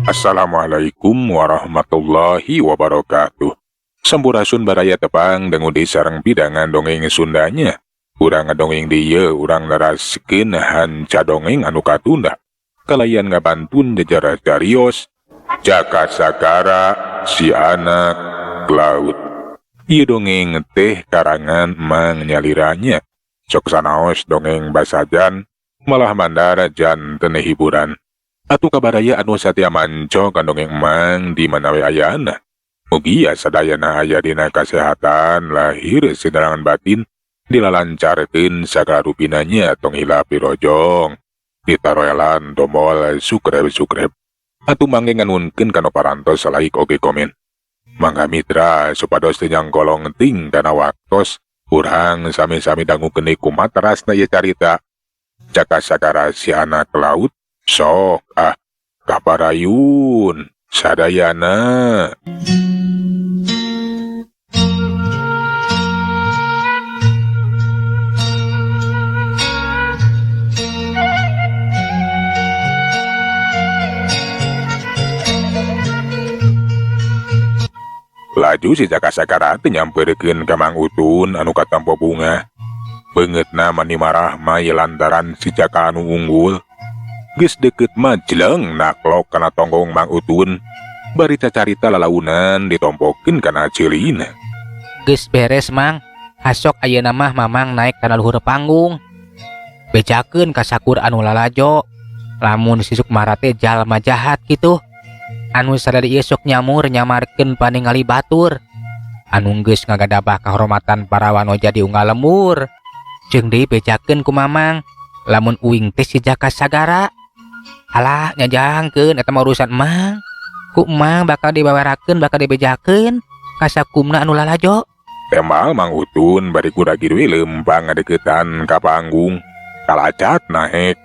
Assalamualaikum warahmatullahi wabarakatuh. Sampurasun baraya, tepang dangu di sareng pidangan dongeng Sundanya. Urang ngadongeng dieu, urang neraskeun hanca dongeng anu katunda. Kalayan ngabantun jejer carios Jaka Sagara si anak laut. Ieu dongeng teh karangan Mang Nyaliranya. Sok sanaos dongeng basajan malah mandar janten hiburan. Atuh kabaraya anu satia manco ka dongeng Emang di mana we ayana. Mugia sadayana aya dina kasehatan lahir sareng batin, dilalancarkeun sagala rupinanya, tong hilap dirojong, ditaroelan tombol subscribe subscribe. Atuh mangge nganuhunkeun kana parantos like oge komen. Mangga mitra, supados teu nyangkolong ting kana waktos, urang sami-sami dangukeun kumaha terasna ieu carita Jaka Sagara si anak laut. Sok ah, kaparayun sadayana. Laju si Jaka Sagara teh nyamperkeun ka Mang Utun anu katampo bunga. Beungeutna mani marah mah lantaran si Jaka anu unggul. Geus deukeut mah jleng naklok kana tonggong Mang Utun. Bari cacarita lalaunan ditompokeun kana ceulina. Geus beres, Mang. Hasok ayeuna mah Mamang naik kana luhur panggung. Bejakeun ka sakur anu lalajo. Lamun si Sukmara teh jalma jahat kitu. Anu sadari ieu sok nyamur nyamarkeun paningali batur. Anu geus ngagadabah kahormatan para wanoja di unggal lembur. Jeung deui bejakeun ku Mamang lamun uing teh si Jaka Sagara. Alah, nyajangkeun eta mah urusan Emang. Ku Emang bakal dibawarakeun, bakal dibejakeun ka sakumna anu lalajo. Tembal Mang Utun bari gura-giri leumpang ngadeukeutan ka panggung. Kalacat naek.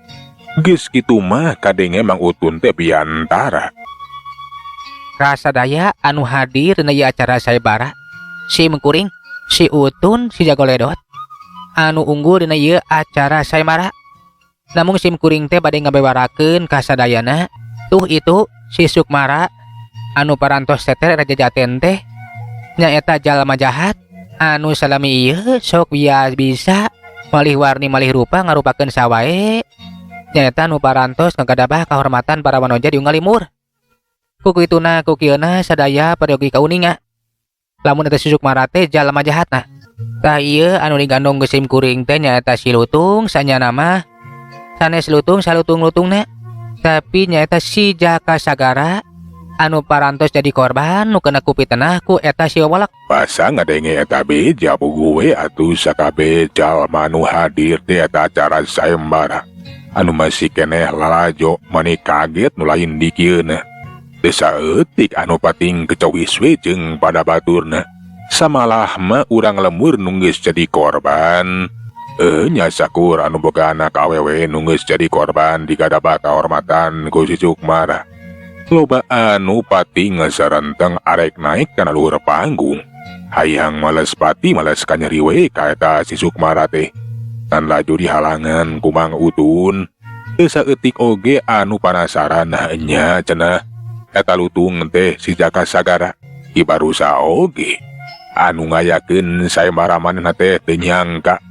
Geus kitu mah kadenge Mang Utun teh biantara. Kasadaya anu hadir dina ieu acara sayembara, sim kuring, si Utun, si Jago Ledot anu unggul dina ieu acara sayembara. Namun sim kuring teh bade ngabewarakeun kasadayana tuh itu si Sukmara anu parantos teter Raja Jaten teh nyaeta jalma jahat anu salami ieu sok bisa malih warni malih rupa ngarupakeun sawae, nyaeta anu parantos ngagadabah kahormatan para wanoja di unggal limur. Ku kituna ku kieuna sadaya peryogi kauninga lamun eta si Sukmara teh jalma jahatna. Tah, ieu anu digandong ku sim kuring teh nyaeta si Lutung, sanyana mah sanes Lutung salutung-lutungna, tapi nyaeta si Jaka Sagara anu parantos jadi korban nu kena ku pitenah ku eta si Wawalak. Basa ngadenge eta beja gue atuh sakabeh jalma anu hadir di eta acara sayembara. Anu masih keneh lalajo mani kaget nu lain dikieuna. Teu saeutik anu pating kecowis we jeung pada baturna. Samalah mah urang lembur nu geus jadi korban. Eh, nya sakur anu boga anak awewe nu geus jadi korban digadabah kahormatan ku si Sukmara. Loba anu pating sarenteng arek naik kana luhur panggung. Hayang males pati males kanyeri we ka eta si Sukmara teh. Ngan laju dihalangan ku Mang Utun. Teu saeutik oge anu panasaran nya cenah eta lutung teh si Jaka Sagara. Ibarusa oge anu ngayakeun sayembara manehna teh teu nyangka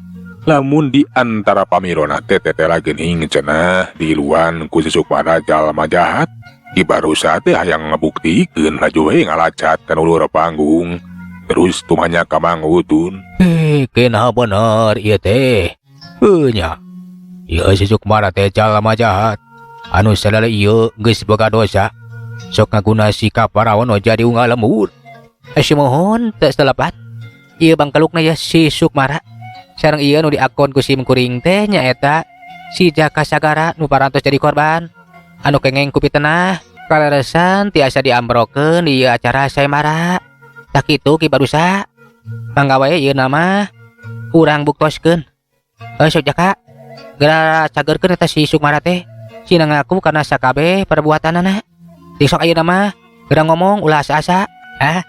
lamun di antara pamirona teh tetela geuning cenah diluan ku si Sukmara jalma jahat. Ibarusa teh hayang ngabuktikeun, laju we ngalacat kana luhur panggung. Terus tumanya ka Mang Utun. Eh, kena bener ieu teh. Heuh nya. Ieu si Sukmara teh jalma jahat. Anu sadaya ieu geus boga dosa. Sok ngaguna sikap para wanoja di unggal lembur. Eh, sumuhun teu telepat. Ieu bangkelukna ya si Sukmara. Sareng ieu nu diakon ku sim kuring teh nyaeta si Jaka Sagara nu parantos jadi korban. Anu kengeng ku pitenah kaleresan tiasa diambrokeun di ieu acara sayembara. Tah kitu, Ki Barusa. Mangga wae ieu nama urang buktoskeun. Eh, sok Jaka. Geura cagerkeun eta si Sukmara teh. Sina ngaku karena sakabeh perbuatanana. Di sok ayeuna mah geura ngomong, ulah asa-asa. Ah.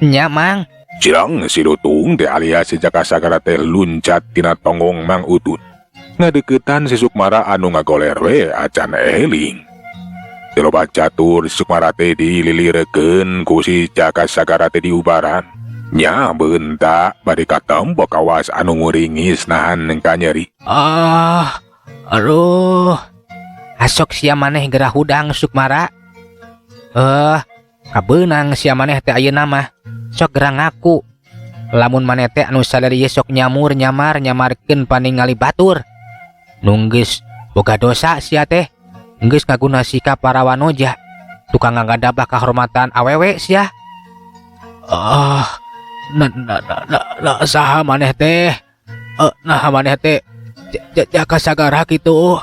Nya, Mang. Jirang si Lutung teh alias si Jaka Sagara teh luncat tina tonggong Mang Utun. Ngadeukeutan si Sukmara anu ngagoler we acan eling. Teu loba catur Sukmara teh dililirekeun ku si Jaka Sagara teh diubaran. Nya beunta bari katempo kawas anu nguringis nahan kanyeri. Ah, aduh. Asok sia maneh gerah hudang, Sukmara. Eh, kabeunang sia maneh teh ayeuna mah. Sok gerah ngaku. Lamun maneh teh anu sadari ieu sok nyamur nyamar nyamarkeun paningali batur. Nu geus boga dosa sia teh. Geus ngaguna sikap para wanoja. Tukang ngagadabah kahormatan awewe sia. Ah, na na na na, na saha maneh teh? Eh, nah maneh teh Jaka Sagara kitu.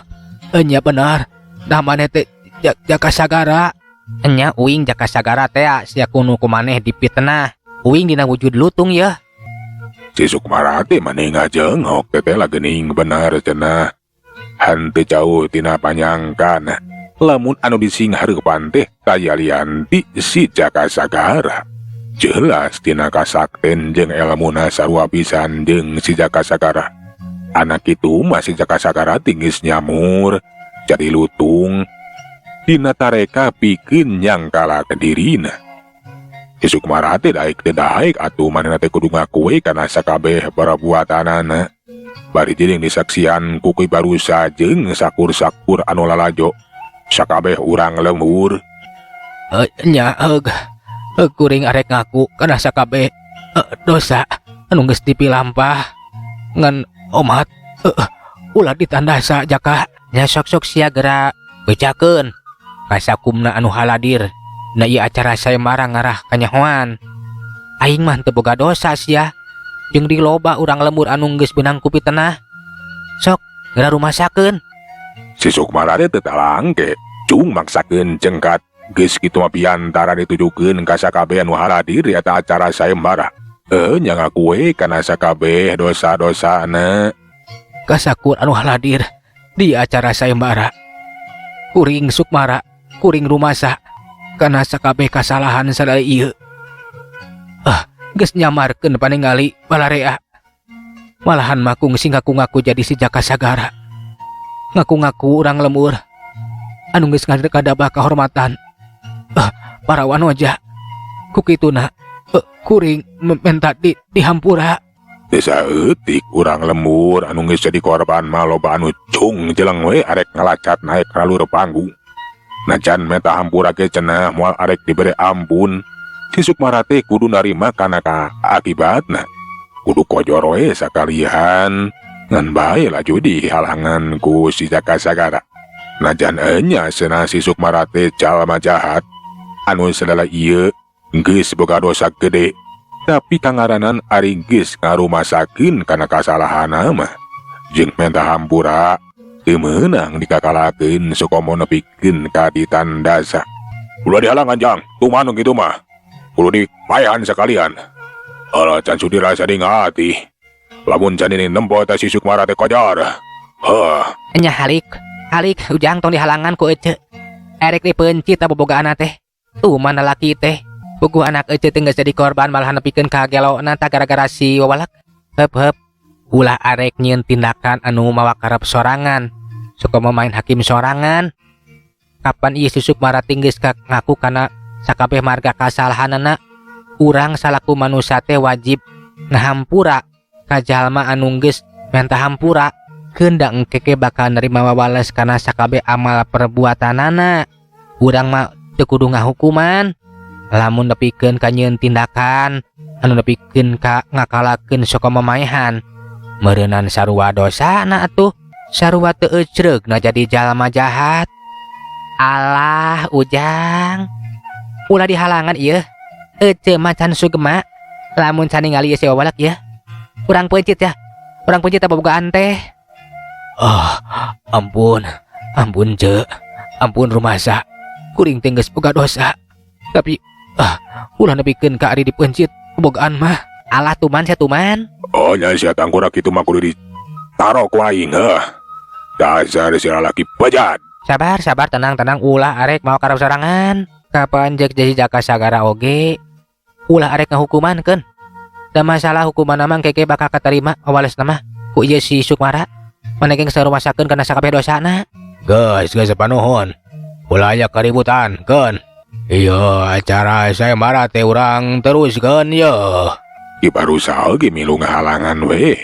Eh, nya benar. Nah maneh teh Jaka Sagara. Enya uing Jaka Sagara teh sia kunu ku maneh dipitenah. Uing dina wujud lutung ya. Si Sukmara teh maneh ngajenghok teh lah geuning bener cenah. Henteu jauh tina panyangkan. Lamun anu disinghareupan teh taya lian ti si Jaka Sagara. Jelas tina kasakten jeung elmuna sarua pisan jeung si Jaka Sagara. Anak itu masih Jaka Sagara tingis nyamur jadi lutung dina tareka pikeun nyangkalakeun dirina. Si Sukmara teh daek teu daek atuh manehna teh kudu ngaku we kana sakabeh perbuatanana. Bari jeung disaksian ku Ki Barusa jeung sakur-sakur anu lalajo. Sakabeh urang lembur. Eh, nya heug. Kuring arek ngaku kana sakabeh dosa anu geus dipilampah. Ngan omat ulah ditandasa, Jaka. Nya sok-sok sia gera bejakeun kasakumna anu haladir. Na ieu acara sayembara ngarah kanyahoan. Aing mah teu boga dosa sia. Jeung di loba urang lembur anu geus beunang ku pitenah. Sok geura rumasakeun. Si Sukmara teh teu talangke, cung maksakeun jengkat. Geus kitu mah piantara ditujukeun ka sakabeh anu haladir di eta acara sayembara. Eh, nya ngaku we kana sakabeh dosa-dosana. Kasakur anu haladir di acara sayembara. Kuring Sukmara, kuring rumasa kana sakabeh kasalahan sadaya ieu. Ah, geus nyamarkeun paningali balarea. Malahan makung sing ngaku-ngaku jadi si Jaka Sagara. Ngaku-ngaku urang lembur anu geus ngadabah kahormatan. Ah, para wanoja. Ku kituna kuring menta dihampura. Desa eutik urang lembur anu geus jadi korban mah loba anu cung jeleng we arek ngalacat naik ka luhur panggung. Najan menta hampura ge cenah moal arek dibere ampun. Si Sukmara teh kudu narima kana ka akibatna. Kudu kojor we sakalian. Ngan bae laju dihalangan ku si Jaka Sagara. Najan enya cenah si Sukmara teh jalma jahat anu sadala ieu geus boga dosa gede. Tapi kangaranan ari geus ngarumasakeun kana kasalahanna mah jeung menta hampura teu meunang dikakalakeun sukomo nepikeun ka ditandasa. Ulah dihalangan jang, tuman nu kitu mah. Kudu dipaehan sekalian. Alah can sudi rasa dingati. Lamun can ini nempo teh si Sukmara teh kojar. Heuh. Nya halik, halik ujang tong dihalangan ku ece. Erek dipeuncit bobogaanna teh. Tuh mana laki teh. Puguh anak ece teh geus jadi korban malah nepikeun ka gelona tah gara-gara si wawalak. Heup heup. Ulah arek nyieun tindakan anu mawa karep sorangan. Suka main hakim sorangan. Kapan ieu si Sukmara teh geus ngaku kana sakabeh marga kasalahanana. Urang salaku manusia teh wajib ngahampura ka jalma anu geus menta hampura. Keun da engke ge bakal nerima wawales kana sakabeh amal perbuatanana. Urang mah teu kudu ngahukuman. Lamun nepikeun ka nyieun tindakan anu nepikeun ka ngakalakeun sok mamaehan. Meureunan sarua dosana atuh. Sarua teu ecreugna jadi jalma jahat. Alah ujang. Ulah dihalangan ieu. Ece mah can sugema. Lamun can ningali ieu si wawalak ieu. Urang peuncit ya. Urang peuncit bobogaan teh. Ah, ampun. Ampun ce. Ampun rumasa. Kuring teh geus boga dosa. Tapi ulah nepikeun ka ari dipeuncit bobogaan mah. Alah tuman sia tuman. Oh nya sia tangkurak kitu mah kudu ditaro ku aing heuh. Dasar si lalaki bejat. Sabar, sabar, tenang, tenang, ulah arek mau karep sorangan. Kapan jek jadi Jaka Sagara oge. Ulah arek ngahukuman keun. Da masalah hukuman mah keke bakal katarima awales mah ku ieu si Sukmara. Maneh ge geus ngarumasakeun kana sakabeh dosana. Geus, geus panuhun. Ulah aya keributan keun. Ieu acara sayembara teh urang teruskeun yeuh. Ki Barusa oge milu ngahalangan we.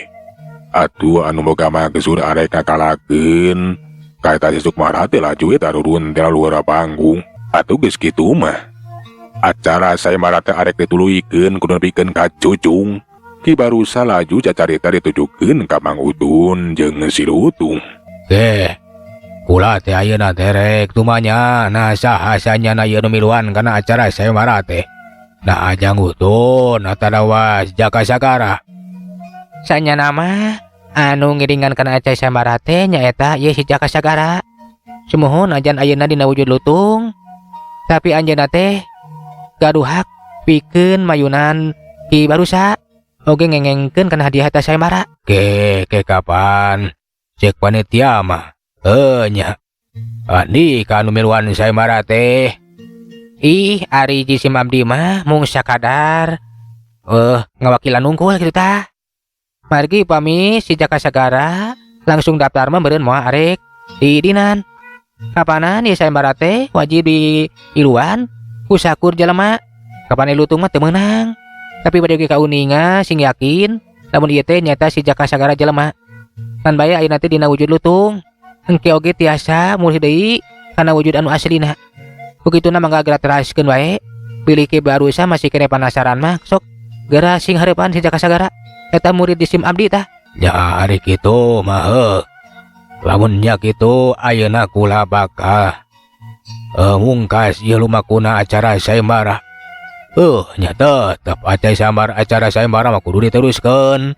Atuh anu boga maksud arek ngakalakeun ka eta si Sukmara teh laju we tarurun ti luhur panggung. Atuh geus kitu mah. Acara sayembara teh arek dituluykeun kudu nepikeun ka cucung. Ki Barusa laju cacarita ditujukeun ka Mang Utun jeung si Lutung. Teh, kula teh ayeuna teh rek tumanya nah saha sanyana ieu nu miluan kana acara sayembara teh. Nah Ajang Utun atanawa Jaka Sagara. Sanyana mah anu ngiringan kana acara sayembara teh nyaeta ieu si Jaka Sagara. Sumuhun ajan ayeuna dina wujud lutung. Tapi anjeunna teh gaduh hak pikeun mayunan Ki Barusa oge ngengengkeun kana hadiah eta sayembara. Ke, ke kapan? Cek panitia mah. Heuh nya. Andi ka anu miluan sayembara teh. Ih, ari jisim abdi mah mung sakadar ngawakilan unggul kitu tah. Margi pami si Jaka Sagara langsung daftar mah meureun moal arek diidinan. Kapanan ieu sayembara teh wajib di iluan ku sakur jelema. Kapan lutung mah teu meunang. Tapi bade ge kauninga sing yakin lamun ieu teh nyaeta si Jaka Sagara jelema. Ngan bae ayeuna teh dina wujud lutung. Engke oge tiasa mulih deui kana wujud anu aslina. Begituna mangga geura teraskeun wae. Bilih Ki Barusa masih kene penasaran mah sok geura sing hareupan si Jaka Sagara. Eta murid di sim abdi tah. Ya ari kitu mah heuh. Lamun nya kitu ayeuna kula bakal mungkas ieu lumakuna acara sayembara. Nya tetep acara sayembara mah kudu diteruskeun.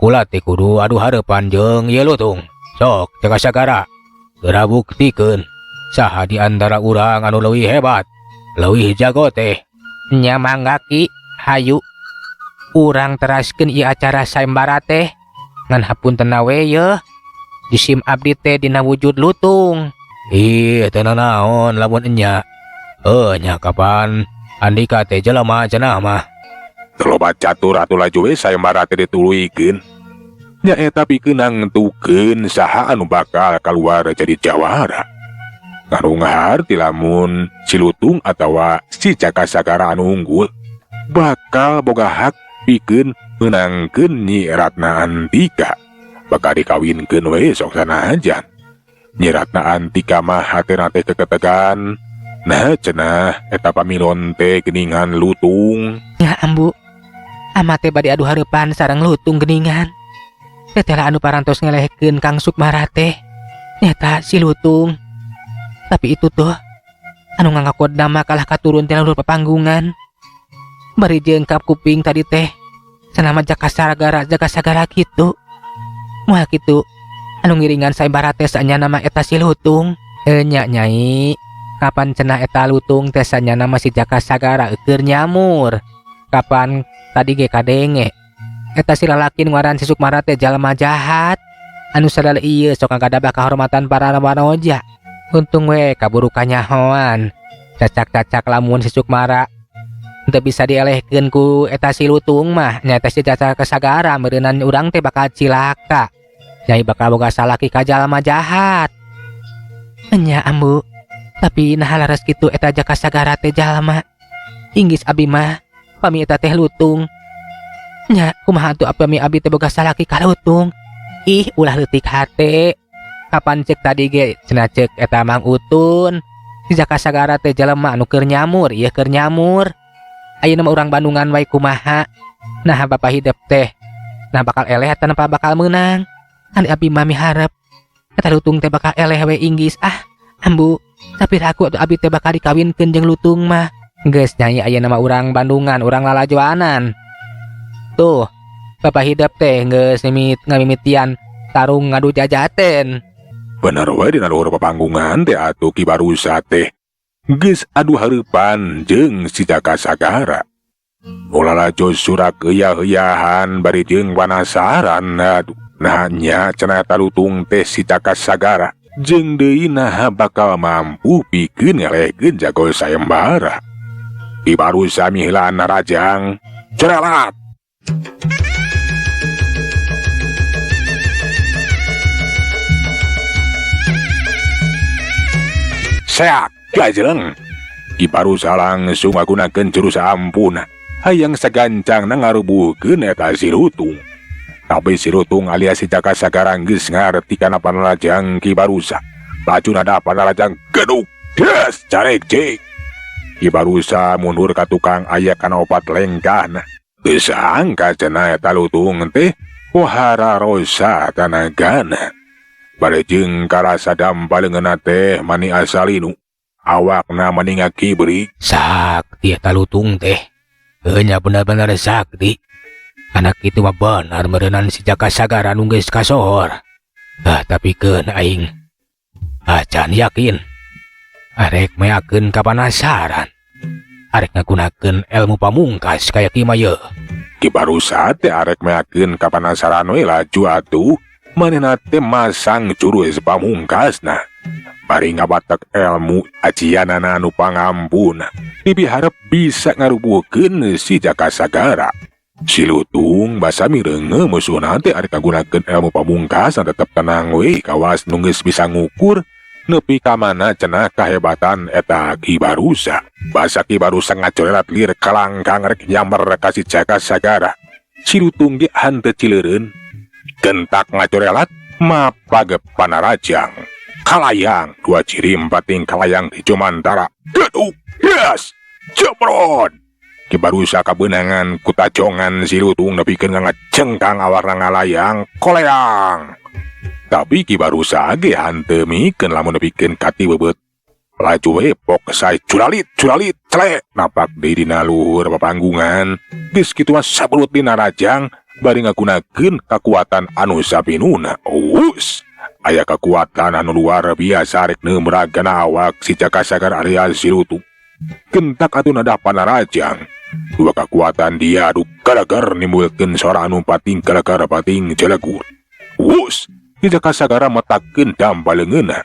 Kula teh kudu adu hareupan jeung ieu lutung. Sok Jaka Sagara geura buktikeun saha di antara urang anu leuwih hebat, leuwih jago teh. Nya mangga Ki, hayu urang teraskeun ieu acara sayembara teh. Ngan hapunten we yeuh, jisim abdi teh dina wujud lutung. Ih, teu nanaon lamun enya. Heuh nya kapan andika teh jelema cenah mah. Teu loba catur atuh laju we sayembara teh dituluykeun. Nyaeta pikeun nangtukeun saha anu bakal kaluar jadi jawara. Ngarunghar ti lamun si Lutung atawa si Jaka Sagara anu unggul bakal boga hak pikeun meunangkeun Nyi Ratna Antika. Bakal dikawinkeun we sok sanajan. Nyi Ratna Antika mah hatena teh keketegan. Nah cenah eta pamilon teh geuningan Lutung. Ya ambu, ama teh bade adu hareupan sareng Lutung geuningan. Teteh anu parantos ngelehkeun Kang Sukmara teh nyata si Lutung. Tapi itu tuh anu ngangakod nama kalah katurun ti luhur papanggungan. Bari jeung kap kuping tadi teh sanama Jaka Sagara, Jaka Sagara kitu. Moal kitu anu ngiringan sayembara teh sanyana mah eta si Lutung. Nya nyai, kapan cenah eta Lutung teh sanyana mah si Jaka Sagara eueur nyamur. Kapan tadi ge kadenge eta si lalaki nu ngaran si Sukmara teh jalma jahat anu sadala ieu sok ngagadabah kahormatan para wanoja. Untung we kaburu kanyahoan. Cacak-cacak lamun si Sukmara teu bisa dielehkeun ku eta si Lutung mah nyaeta si Jaka Sagara meureunnan urang teh bakal cilaka. Nyai bakal boga salaki ka jalma jahat. Enya ambu, tapi naha laras kitu eta Jaka Sagara teh jalma. Inggis abi mah pami eta teh Lutung. Nya kumaha atuh upami abi teh boga salaki ka Lutung. Ih ulah leutik hate. Kapan cek tadi ge cenah cek eta Mang Utun. Si Jaka Sagara teh jelema anu keur nyamur, ieu keur nyamur. Ayeuna mah urang Bandungan wae kumaha. Nah bapak hidep teh nah bakal eleh tanpa bakal meunang. Kan abi mah miharep eta Lutung teh bakal eleh we inggis. Ah ambu, tapi ragu atuh abi teh bakal dikawinkeun jeung Lutung mah. Geus nyai ayeuna mah urang Bandungan, urang lalajoanan. Tuh, bapak hidep teh geus ngamimitian tarung ngadu jajaten. Bener we dina luhur papanggungan teh atuh Ki Barusa teh. Geus adu hareupan jeung si Jaka Sagara. Lalajo surak heuya-heuyahan bari jeung panasaran aduh. Nah nya cenah eta Lutung teh si Jaka Sagara. Jeung deui naha bakal mampu pikeun ngelehkeun jago sayembara. Ki Barusa mihelaan narajang. Cerelat. Seak gajleng. Ki Barusa langsung ngagunakeun jurus ampuna. Hayang sagancangna ngarubuhkeun eta si Lutung. Tapi si Lutung alias si Jaka Sagara geus ngarti kana panarajang Ki Barusa. Laju nada panarajang geduk. Des carek cik. Ki Barusa mundur ka tukang aya kana opat lengkahna. Teu sangka cenah eta Lutung teh pohara rosa tanagana. Bade jeung karasa dampa leungeunna teh mani asa linu. Awakna mani ngakibrik. Sakti eta Lutung teh. Heunya bener-bener sakti. Anak itu mah benar meureunan si Jaka Sagara nu geus kasohor. Ah, tapi keun aing acan yakin. Arek meakeun kapanasaran. Arek ngagunakeun ilmu pamungkas kaya kieu mah yeuh. Ki Barusa teh arek meakeun kapanasaran we laju atuh. Manehna teh masang jurus pamungkasna. Bari ngabatek ilmu ajianana anu pangampuna. Dipiharep bisa ngarubuhkeun si Jaka Sagara. Si Lutung basa mireunge musuhna teh arek ngagunakeun ilmu pamungkas tetep tenang we kawas nu geus bisa ngukur nepi ka mana cenah kahebatan eta Ki Barusa. Basa Ki Barusa ngacorelat lir kalangkang rek nyamber ka si Jaka Sagara. Si Lutung ge hanteu cileureun. Gentak ngacorelat mapag panarajang. Kalayang dua ciri empating kalayang di Jumantara. Geduk yes jebrod. Ki Barusa kabeunangan ku tajongan si Lutung nepikeun ngacengkang awakna ngalayang koleang. Tapi Ki Barusa ge hanteu mikeun lamun nepikeun ka tibebeut. Laju we pok sae curalit curalit cele napak deui dina luhur papanggungan. Geus kitu mah sabelut dina rajang bari ngagunakeun kakuatan anu sapinuna. Us aya kakuatan anu luar biasa rek neumragana awak si Jaka Sagara alias si Lutung. Gentak atuh nada panarajang. Dua kakuatan dia adu garagar nimbulkeun sora anu pating garagar pating jelegur. Wus, si Jaka Sagara metakeun dampa leungeunna.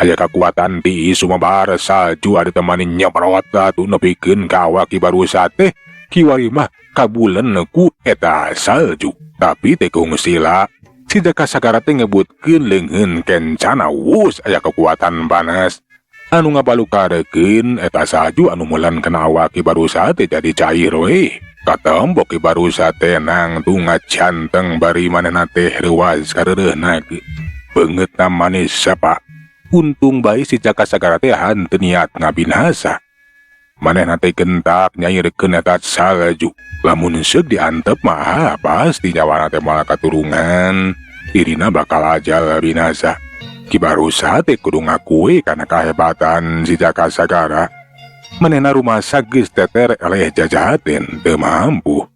Aya kakuatan ti sumabar salju ari temani nyeprot atuh nepikeun ka awak Ki Barusa teh kiwari mah kabulen ku eta salju. Tapi teh kungsila si Jaka Sagara teh ngebutkeun leungeun kencana. Wus, aya kekuatan panas anu ngabalukarekeun eta salju anu mulan kana awak Ki Barusa teh jadi cair we. Katembok Ki Barusa teh nangtung ngacanteng bari manehna teh reuwas kareureuna ge. Beungeutna manis sapa. Untung bae si Jaka Sagara teh hanteu niat ngabinasa. Manehna teh gentak nyairkeun eta salju. Lamun seug diantep mah pasti nyawana teh moal katurungan. Dirina bakal ajal binasa. Ki Barusa teh kudu ngakui kana kahebatan si Jaka Sagara. Manehna rumasa geus teter eleh jajaten teu mampu.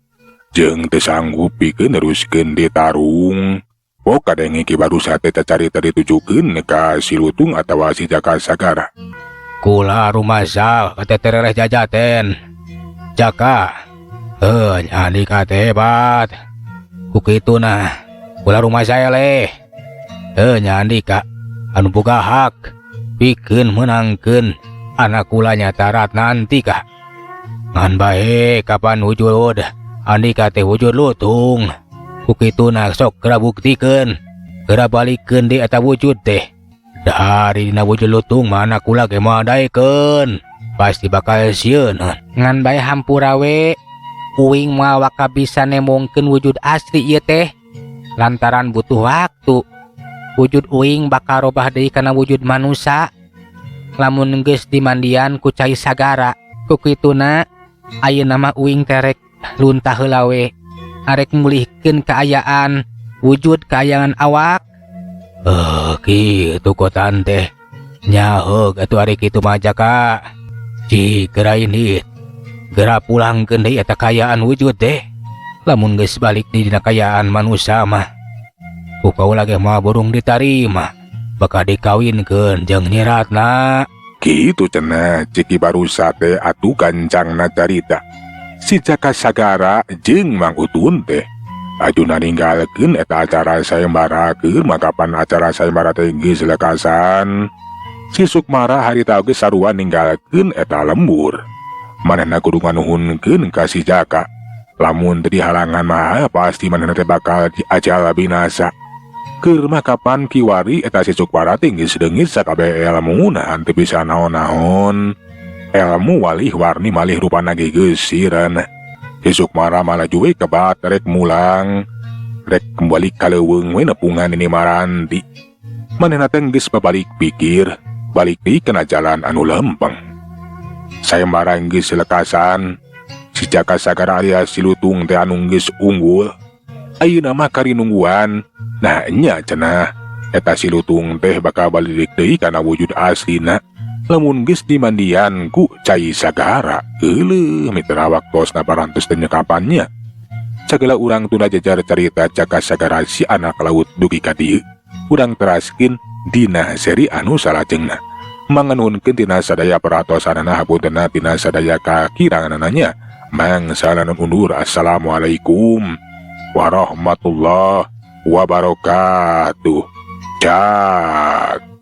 Jeung teu sanggup pikeun neruskeun ditarung. Pok kadenge Ki Barusa teh cacarita ditujukeun ka si Lutung atawa si Jaka Sagara. Kula rumasa kateter eleh jajaten. Jaka, heuh andika teh hebat. Ku kitu nah, kula rumasa eleh. Heuh nya andika anu boga hak pikeun meunangkeun anak kula nyata Ratna Antika. Ngan bae kapan wujud andika teh wujud lutung. Ku kitu nah sok geura buktikeun, geura balikeun di eta wujud teh. Dari dina wujud lutung mah anak kula ge moal daekeun. Pasti bakal sieun. Ngan bae hampura we, uing moal waka bisa nemongkeun wujud asli ieu teh lantaran butuh waktu. Wujud uing bakal robah deui kana wujud manusa lamun geus dimandian ku cai sagara. Ku kituna ayeuna mah uing terek luntah heula we, arek mulihkeun kaayaan wujud kaayaan awak. Kitu kotan teh. Nyaheug atuh ari kitu mah Jaka. Cik geura indit. Geura pulangkeun deui eta kaayaan wujud teh. Lamun geus balik di dina kaayaan manusa mah ku kaula ge moal burung ditarima, bakal dikawinkeun jeung Nyi Ratna. Kitu cenah cik Ki Barusa teh atuh gancangna carita. Si Jaka Sagara jeung Mang Utun teh ajuna ninggalkeun eta acara sayembara keur makapan acara sayembara teh geus lekasan. Si Sukmara harita oge sarua ninggalkeun eta lembur. Manehna kudu nganuhunkeun ka si Jaka. Lamun teu dihalangan mah pasti manehna teh bakal diajal binasa. Keur mah kapan kiwari eta si Sukmara teh geus leungit sakabeh elmuna, henteu bisa naon-naon. Elmu walih warni malih rupana ge geus sireun. Si Sukmara malaju we kebat rek mulang. Rek kembali ka leuweung we nepungan Nini Maranti. Manehna teh geus babalik pikir, balik deui kana jalan anu lempeng. Sayembara geus lekasan, si Jaka Sagara alias si Lutung teh anu geus unggul. Ayeuna mah kari nungguan. Nah nya cenah, eta si Lutung teh bakal balik deui kana wujud aslina lamun geus dimandian ku cai sagara. Euleuh, mitra, waktosna parantos teh nyekapannya. Sagala urang tunda jajar carita Jaka Sagara si anak laut dugi ka dieu. Urang teraskeun dina seri anu salajengna. Manganuhunkeun tina sadaya peratosanana, hapuntenna tina sadaya kakiranganna. Mangsa undur. Assalamualaikum warahmatullahi wabarakatuh. Cak.